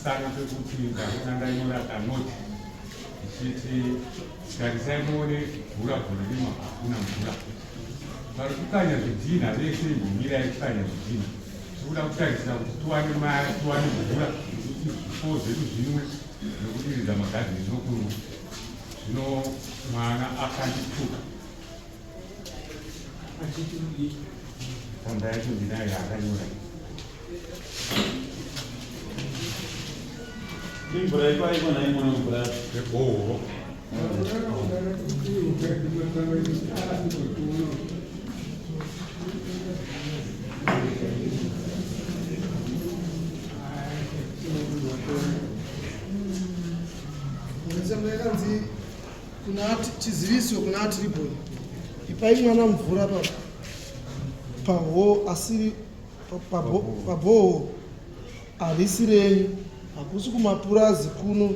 Pamusana pekuti ndakanga ndanyora kanoti ndichiti tarisai muone mvura gore rino hakuna mvura. Vari kukanya zvidhinha vese imbomirai kukanya zvidhinha. Tikuda kutarisa kuti tiwane mari tiwane mvura kuti zvipfuwo zvedu zvinwe nekudiridza magadheni nokunwa. Zvino mwana akandituka. Achiti kudii? Tsamba yacho ndinayo yaakanyora. Imvura ipaiko nhai mwana mvura. Yebhohoro. Tsamba yakanzi kuna chiziviso kuna Atriboni, ipai mwana mvura pa pahoo asiri pabhoho harisi renyu, hakusi kumapurazi kuno.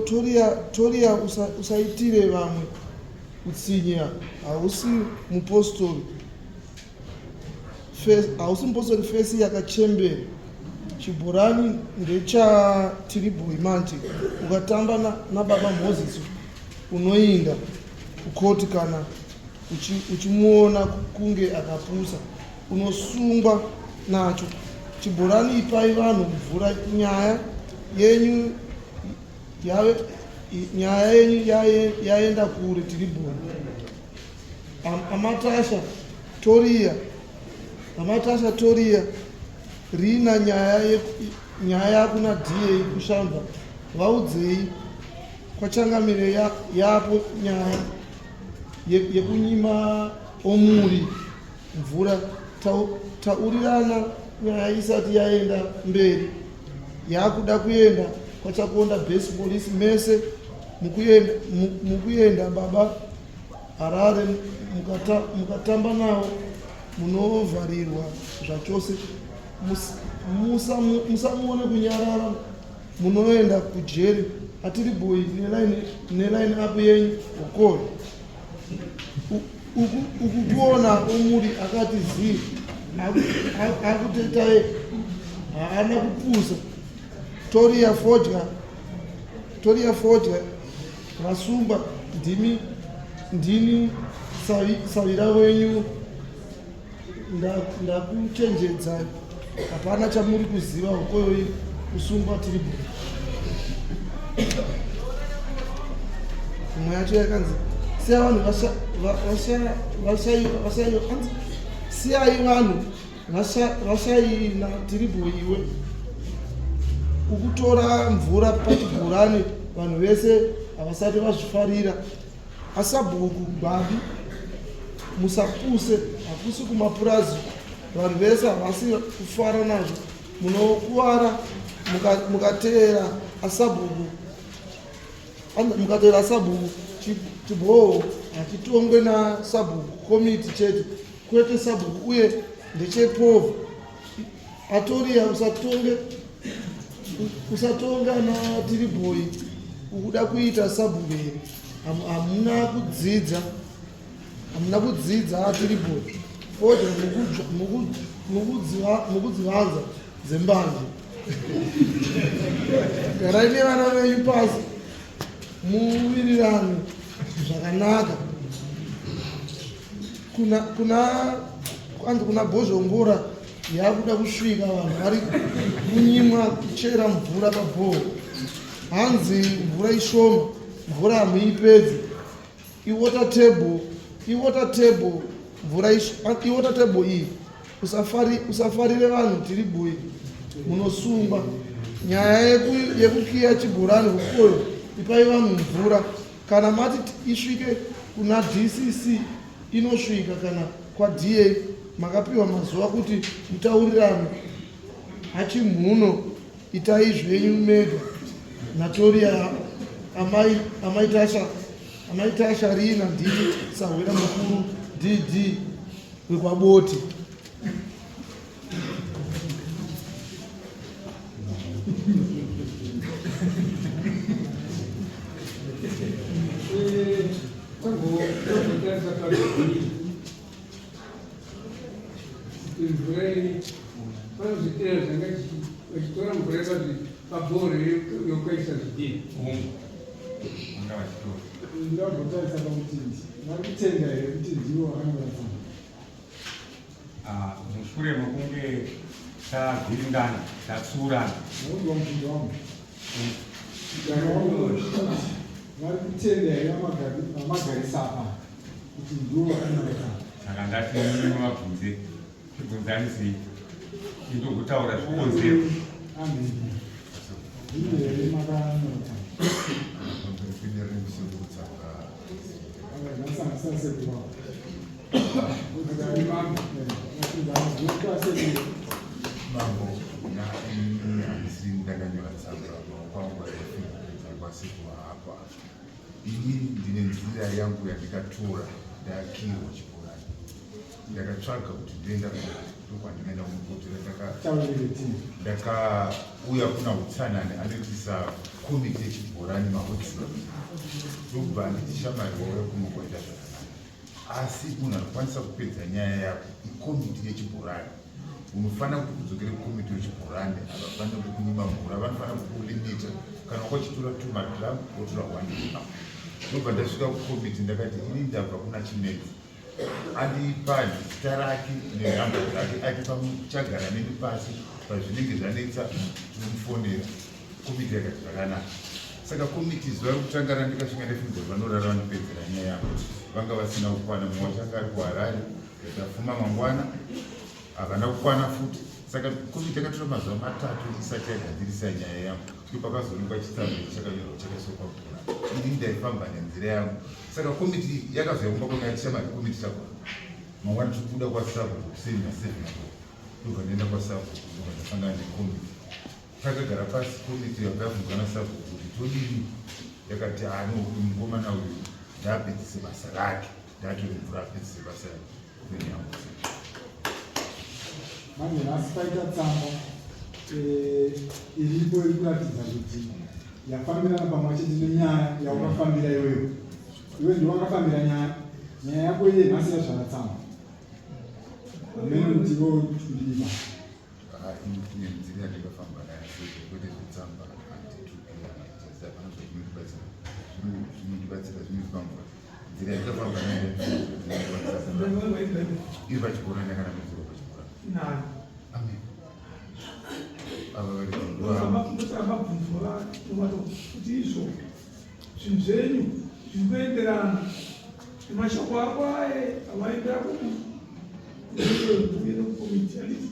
Toria, Toria usaitire vamwe utsinye, hausi mupostori. Hausi mupostori fesi yakachembera. Chibhorani ndecha Tiribhoyi manje ukatamba nababa na Moses unoinda kukoti kana uchimuona kunge akapusa unosungwa nacho. Chibhorani ipai vanhu mvura nyaya yenyu yave nyaya yenyu yaenda kure Tiribhoyi. Amatasha Toria Amatasha Toria Rina nyaya nyaya yakuna DA kushamba vaudzei kwachangamire yapo nyaya yekunyima omuri mvura taurirana nyaya isati yaenda mberi yakuda kuenda kwachakonda base police mese mukuenda, mukuenda baba Harare mukatamba nawo munovharirwa zvachose musamuone kunyarara munoenda kujeri atiri boyi neline up yenyu hokoyo uku kuona omuri akati zii akutetai haana kupusa toriya fodya toriya fodya Vasungwa ndimi ndini sawira wenyu ndakuchenjedzai hapana chamuri kuziva hokoyoi kusungwa tiri bho imwe yacho yakanzi siya vanhu siyai vanhu Vashaina tiripo iwe ukutora mvura pachibhorani vanhu vese havasati vazvifarira asabhuku gwabi musapuse hakusi kumapurazi vanhu vese havasi kufara nazvo munokuvara mukateera asabhuku mukateera sabhuku chibhoho hachitongwe nasabhuku komiti chete kwete sabhuku uye ndechepovhu atoriya usatonge usatonga natiribhoyi ukuda kuita sabhuku here hamuna kudzidza hamuna kudzidza atiribhoyi fodya mukudzivanza dzembanje garai nevana venyu pasi muwirirane zvakanaka kuna kuna kwanzi kuna bhozhongora yakuda kusvika vanhu vari kunyimwa kuchera mvura pabhoho hanzi mvura ishoma mvura hamuipedzi iwater table iwater table mvura iwater table iyi usafari usafarire vanhu tiri bui munosungwa nyaya yekukiya chibhorani hukoyo ipai vanhu mvura kana mati isvike kuna dcc inosvika kana kwada makapiwa mazuva kuti mutaurirane hachimhuno Itai zvenyu mega naToria amai amai Tasha amai Tasha Rina ndini sahwira mukuru DD wekwaBoti. Eh, tangotarisa pazvii mvura iyi panozvitera zvanga vachitora Vachitora mvura pabhoro yokuisa zvidhina. Hongu, vanga vachitora. Ndambotarisa pakuti vari kutenda here kuti ndivo vakanyora tsamba? Ah, mushure mekunge tavhiringana tatsurana. Ndaunzwa mubvunzo wangu. Vari kutenda here vamagarisa apa kuti ndivo vakanyora tsamba? Saka ndati muvabvunze, tibvunzanisei indogotaura zvikonzero. Amen. Ndimi here makanyora tsamba? Mambo, ini handisiri ndakanyora tsamba, maoko angu arifingerprint apa. Inini ndine nzira yangu yandikatora ndakirwa chibhorani. Ndakatsvaga kuti ndoenda kupi, ndokwandinoenda kumupotera. Ndakauya kuna utsanani anoitisa komiti yechibhorani mahotsi, ndokubva anditi shamwari wauya kuno kwaita zvakanaka, asi munhu anokwanisa kupedza nyaya yako ikomiti yechibhorani. Unofanira kuti kudzokere kukomiti yechibhorani. Havafaniri kukunyima mvura, vanofanira kukulimita. Kana wakachitora two madrum, wotora one drum. Ndobva ndasvika kukomiti, ndakati ini ndabva kuna Chimedzi, andipa zita rake nenhamba dzake, ati pamuchagara neni pasi pazvinenge zvanetsa tinomufonera. Komiti yakati zvakanaka. Saka komiti zuva rekutanga randikasvika ndafunga kuti vanorara vandipedzera nyaya yangu, vanga vasina kukwana. Mumwe wacho anga ari kuHarare, ndafuma mangwana havana kukwana futi. Saka komiti yakatora mazuva 3 isati yagadzirisa nyaya yangu. Ndipo pakazoonekwa chitsamba ichi chakanyorwa chakaiswa pabhora. Ini ndaifamba nenzira yangu. Saka komiti yakazouya kumba kwangu yatishamari, komiti chakona mangwana tikubuda kwasabhuku kuseni na7 o'clock. Ndobva ndaenda kwasabhuku, ndobva ndasangana nekomiti, takagara pasi. Komiti yabva yabvunzwa nasabhuku kuti todini. Yakati ano uyu mukomana uyu ndaapedzise basa rake, ndaatore mvura apedzise basa rake nenyambo. Manje nhasi paita tsamba iripo iri kuratidza kuti yafambirana pamwe chete nenyaya yawakafambira iwewe. Iwe ndiwe wakafambira nyaya, nyaya yako iye nhasi yazvara tsamba amene kuti iwe kudii. Ini nzira yandakafamba nayo sezvo kwete zvetsamba, handituki, handichasi, hapana zvainondibatsira. Zvinondibatsira zvinondipa mvura. Nzira yandakafamba nayo iri pachibhorani yakanamidzirwa pachibhorani. Amen. Ava vari Mabvunzo kuti izvo zvinhu zvenyu zviri kuenderana nemashoko ako aye avaendera kuuye nekukomiti, handiti?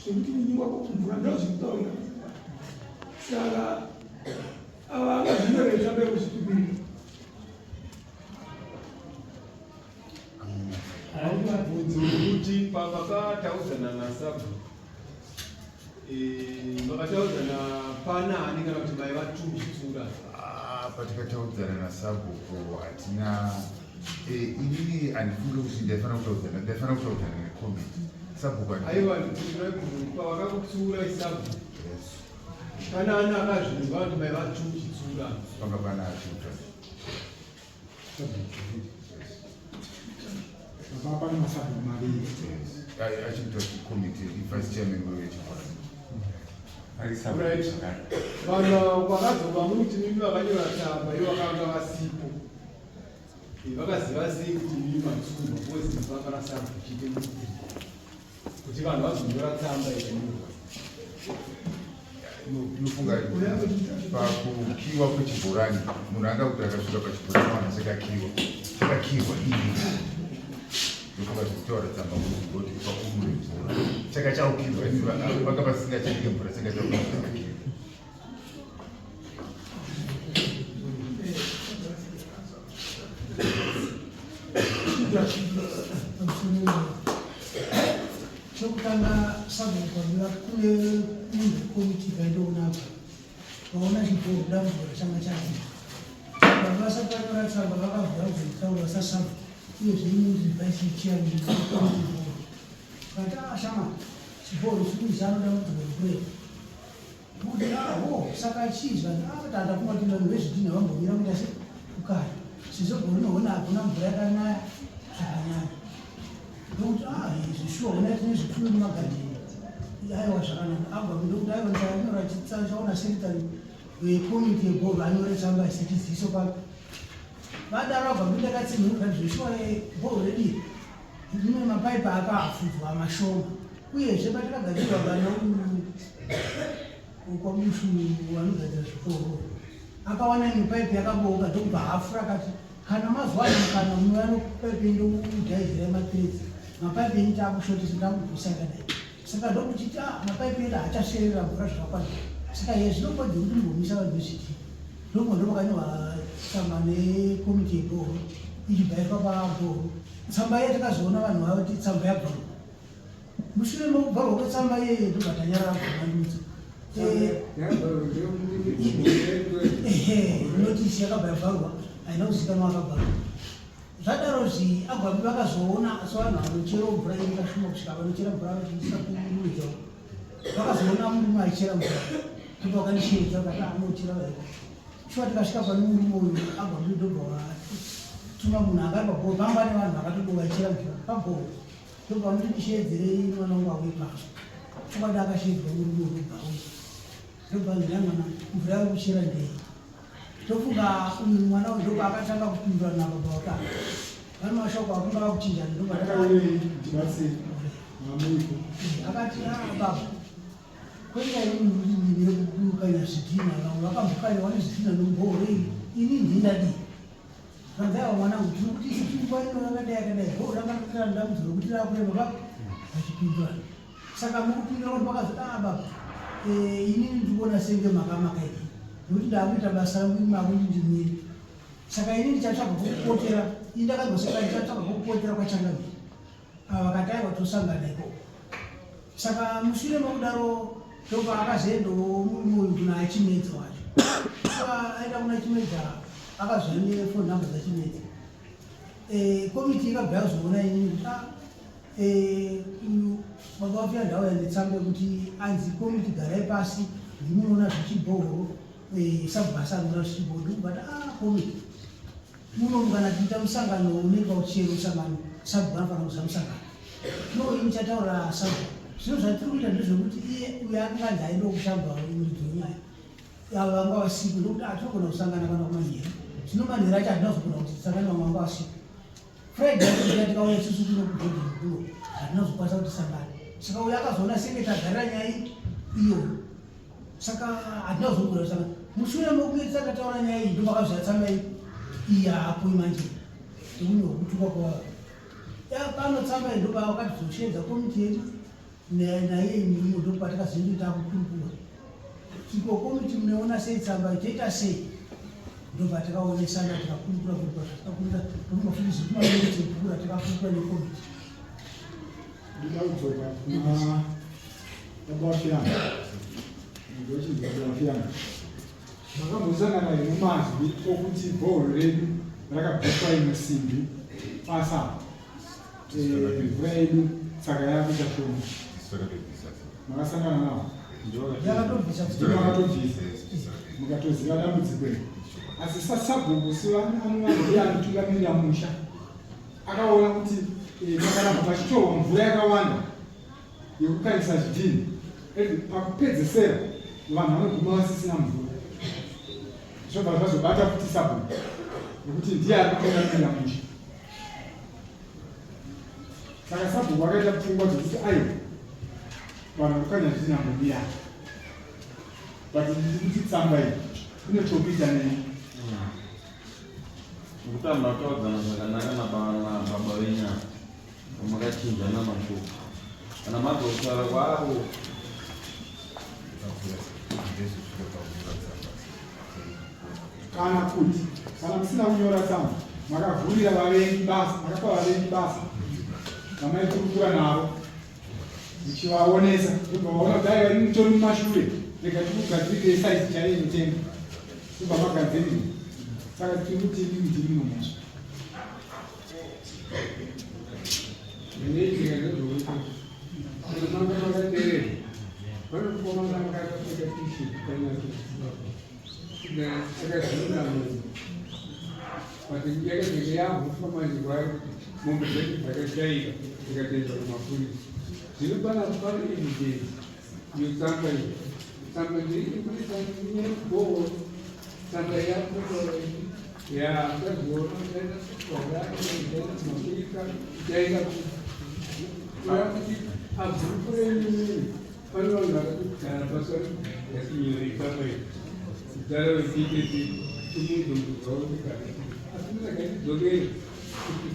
Zvekuti kunyingwa kwomvura ndozvikutaurira. Saka ava angazvinyorere tsamba yekuzvitumirira? Mubvunzo wekuti pavakataudzana nasabhuku, vakataudzana pana ani, kana kuti mai vatuchitsura? Ah, patikataudzana nasabhuku hatina. Inini handifungi kuti ndaifanira kutaudzana, ndaifanira kutaudzana nekomiti. Sabhuku Aiwa, pavakakutsura isabhuku, pana ani akazvinzwa kuti mai vatuchitsura? Panga pana achiuta. Baba, pane masabhuku maviri. Achiuta komiti, vice chairman wechibhorani. Ari sabhuku zvakare. Vanhu vakazobva muti mimi vakanyora tsamba ivo vakanga vasipo. Vakaziva sei kuti mimi matsumba because vanga rasabhuku chite kuti vanhu vazonyora tsamba ichinyorwa? Ndinofunga pakukiwa kwechibhorani, munhu anga kuti akasvika pachibhorani wana chakakiwa, chakakiwa ini. Ndofunga zvekutaura tsamba kuti pakumure mvura chakachaukirwa, ini vanga vasingachanike mvura, chakachaukirwa, chakakiwa. Chokutanga, sabhuku, kune munhu wekomiti kaendoonapa vaona chibhoro dambudziko rachanga chati vanhu vasati vanyora tsamba vakavhura kuzvitaura sasabhuku. Uyezve ini ndiri vice chairman wekomiti bhoro vati ashama chibhoro chikuisa anoda dambudziko rekureva kuti aho. Saka chii vanhu akatanda kungoti vanhu vezvidhina vambomira kuita se kukaya sezvo gore rinoona hakuna mvura yakanaya zvakanyanya, ndokuti ah, izvi shuwa, ona tine zvipfuyo mumagadheni. Aiwa, zvakanaka. Abva ndokuti aiwa, ndanyora chaona secretary wekomiti yebhoro anyore tsamba sechiziviso pano. Vadaro abva kuti ndakatsinhuka zveshuwa, bhoro redu iri rine mapaipi akafudzwa mashoma, uyezve patakagadzirwa vana kwamushu vanogadzira zvikoro akawana imwe paipi yakabooka, ndokubva hafura akati kana mazuva ano kana munouya nopaipi ndokudhaizirai mapiritsi, mapaipi enyu taakushotesa, takubvisa yakadai. Saka ndokuchiti a mapaipi edu haachasverera mvura zvakakwana, saka iye zvinokodze kuti mbomisa vanhu vezviti ndokumwe. Ndopakanyorwa tsamba nekomiti yebhoro ichibva yaiswa pabhoro. Tsamba iye takazoona vanhu vavati tsamba yabvarwa. Mushure mekubvarwa kwetsamba iyeye ndobva tanyarara kubvamandudza. Ehe, notisi yakabva yabvarwa, haina kuzikanwa akabvarwa. Zvadaro zvi agwabi vakazoona sevanhu vanochera mvura iri kashoma kusvika vanochera mvura vachiisa kumudza, vakazoona murume aichera mvura, ndipo vakandisheedza vakati anochera vaiko. Shuwa tikasvika pane murume uyu, agwabi ndobva watuma munhu anga ari pabhoo panga pane vanhu vakatobo vaichera mvura pabhoo, ndobva vamuti ndisheedzerei mwana wangu auye pano. Chokwadi akasheedzwa murume uyu, ndobva auya, ndobva nzira mwana mvura yari kuchera ndei. Ndofunga uyu mwana uyu ndobva akatanga kupindura nababa wake vane mashoko akunga vakuchinjana, ndobva Tibatsire mamuiko. Akati, "Ah, baba, kwenga ini kukanya zvidhina, vamwe vakambokanya vane zvidhina nomubhoho iri, ini ndinadii?" Kanzaiwa mwanangu, tiri kuti isi pfungwa ino yakadai yakadai, bhoho ranga rakatira dambudziko rekuti rakurema pa vachipindurana. Saka mukupindura kuti vakazoti, "Ah baba, inini ndikuona senge makamaka ini nekuti ndaakuita basa rangu, imi makuti ndimire. Saka ini ndichatsvaga kwokupotera." Ini ndakagoseka, ndichatsvaga kwokupotera kwachangamire. Ava vakati aiwa, tosangana ikoko. Saka mushure mekudaro ndobva akazoendawo murume uyu kuna Achimedza wacho. Saka aenda kuna Chimedza, akazouya nefoni namba dzaChimedza. Komiti ikabva yazoona inini kuti ah, uyu baba vafika ndauya netsamba yekuti anzi komiti garai pasi, ndimunoona zvechibhohoro, sabhasa anoona zvechibhohoro. Ndikubva ti ah, komiti muno kana tiita musangano unoitwa uchero musangano, sabhuku anofanira kuza musangano. No, ini chataura sabhuku, zvino zvatiri kuita ndezvekuti iye uyo akanganzi aende kushamba muridzi wenyaya, ava vanga vasipo, ndokuti atinogona kusangana kana kumanheru. Zvino manheru acho hatina kuzogona kuti tisangane, vamwe vanga vasipo. Friday yacho tikauya isusu kuno kubhodhi kuno, hatina kuzokwanisa kuti tisangane. Saka uyo akazoona senge tagarira nyaya iyoyo, saka hatina kuzogona kusangana. Mushure mokunge tisakataura nyaya iyi, ndopakazviya tsamba iyi hapo manje yekunyorwa kutukwa kwavo pano. Tsamba iyi ndopa wakatizosheedza komiti yedu naiye murume, ndopatikazenge takukurukura iko komiti, munoona sei tsamba iyi, toita sei? Ndobva takaonesana, tikakurukura kurukura zvatikakurukura, ndofunga futi zvekumaminitsi ekukura takakurukura nekomiti. Ndoda kudzoka kuna baba Wafiyana. Ndochinzi baba Wafiyana, makambosangana here mumazwi okuti bhohoro redu rakabviswa imwe simbi pasa, mvura yedu saka yakuita shoma? Makasangana navo? Yakatobvisa. Makatobvisa, mukatoziva dambudziko iri, asi sasabhuku sivandiye anotungamirira musha akaona kuti pakaramba pachitorwa mvura yakawanda yekukanyisa zvidhini, pakupedzesera vanhu vanoguma vasisina mvura, zvobva zvazobata futi sabhuku nekuti ndiye ari kutungamirira musha. Saka sabhuku akaita pfungwa dzekuti aiwa, vanhu vanokanya zvidhini ambomira, but ndiri kuti tsamba iyi ine chokuita nei? Nekuti hamuna kutaudzana zvakanaka nababa venyama, makachinjana mashoko kana mazokutaura kwavo. Kana kuti kana musina kunyora tsamba, makavhurira vavengi basa, makapa vavengi basa vamaikurukura navo muchivaonesa, ndobva vaona kuti aiwa, ini mutori mumashure, rega tikugadzirire saizi chaiyo inotenga, ndobva magadzirira. Saka tiri kuti inini ndiri munomhosva. Zvinoitika ndezvokuti kana manga makateerera, vanokomana vakapfeka t-shirt kana akazvinda munhu, but yakazenge yahufa manje kwaari kuti mombe dzacho dzakashaika, dzikatoendwa kumapurisa. Zvino pana pane evidence. Iyo tsamba iyi tsamba ndikuti nyebhoho tsamba yakutora ya tazoona taita taita kuya kuti pabhuku renyu pane vanhu vakatogara basa yatinyore tsamba iyi kudhara vechiiteti chimunhu muzvaonekana asi ndakatidzokere kuti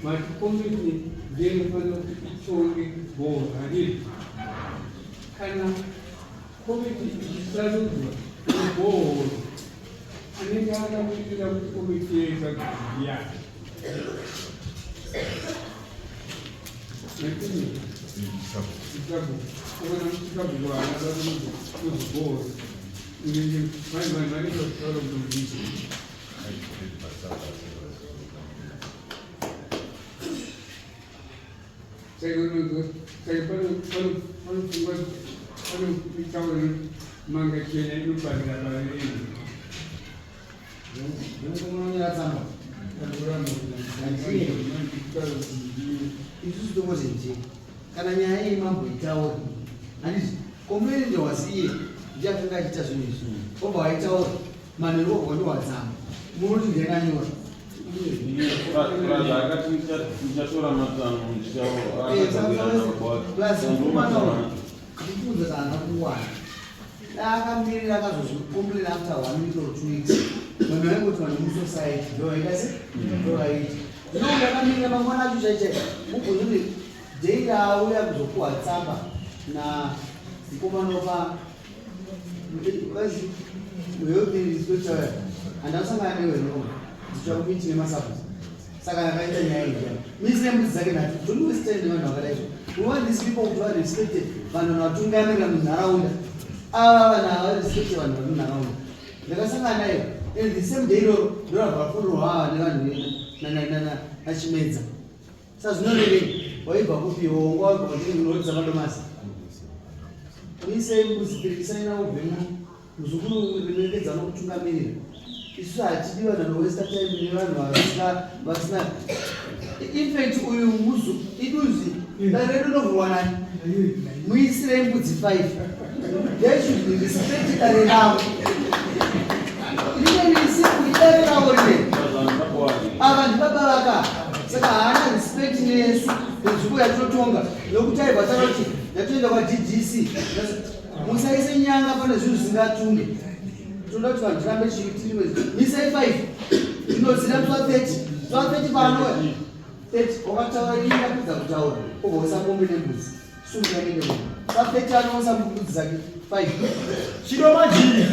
matikomiti ndiye inofanira kuti itonge bhora riri kana komiti ichisarudzwa nebhohoro anenge akamirira kuti komiti yeisagiyani Manga chena inoparira pariri. Isusu tongoti nje kana nyaya iyi mamboitaura handiti komureni ndewasiye ndiye akanga achiita zvinhu izvi obva waitaura manheru obva ndowadzama munoti ndiakanyora Ndichatora matanho plus mukomana uyu ndikuudza haana kuwana akamirira akazozvicomplain after one week or 2 weeks vanhu vaingoti vanhu musociety ndovaita se ndovaita zvino uyu akamirira mangwana acho chaichai mubvunzo kuti dei raauya kuzopuhwa tsamba na mukomana wepa health inspector handasangana newe no ndichakumiti nemasabhuku saka yakaita nyaya iyi misire mbudzi dzake nhatu. Don't waste time nevanhu vakadai so. We want these people kuti varespecte vanhu vanovatungamirira munharaunda. Ava vanhu ava varespecte vanhu vari munharaunda. Ndakasangana naye and the same day iroro ndorabva vafurirwa ava nevanhu nachimedza. Saka zvinorevei? Waibva kupi iwe? Wanga wabva kuti unorodza madomasi. Muisei mbudzi pirikisai nawo ubvemo. Muzukuru remekedza anokutungamirira. Isu hatidi vanhu vanowesta time nevanhu vasina vasina. In fact uyu muzu iduzvi dare redu rinovhurwa nani? Muisirei mbudzi 5. They should be respect dare ravo. Rinenge risiku idare ravo rinenge. Ava ndibaba vaka saka haana respect nesu nenzvimbo yatinotonga nokuti aibva taura kuti ndatoenda kwaDDC. Musaise nyanga pane zvinhu zvisingatunge. Tinoda kuti vanhu tirambe tiri misai 5 ndinozira musi wa 30 musi wa 30 pano 30 wakataura ini ndapedza kutaura obva usa mombe nembudzi sumuka nende munhu sa 30 anoisa mbudzi dzake 5 Chiro majini.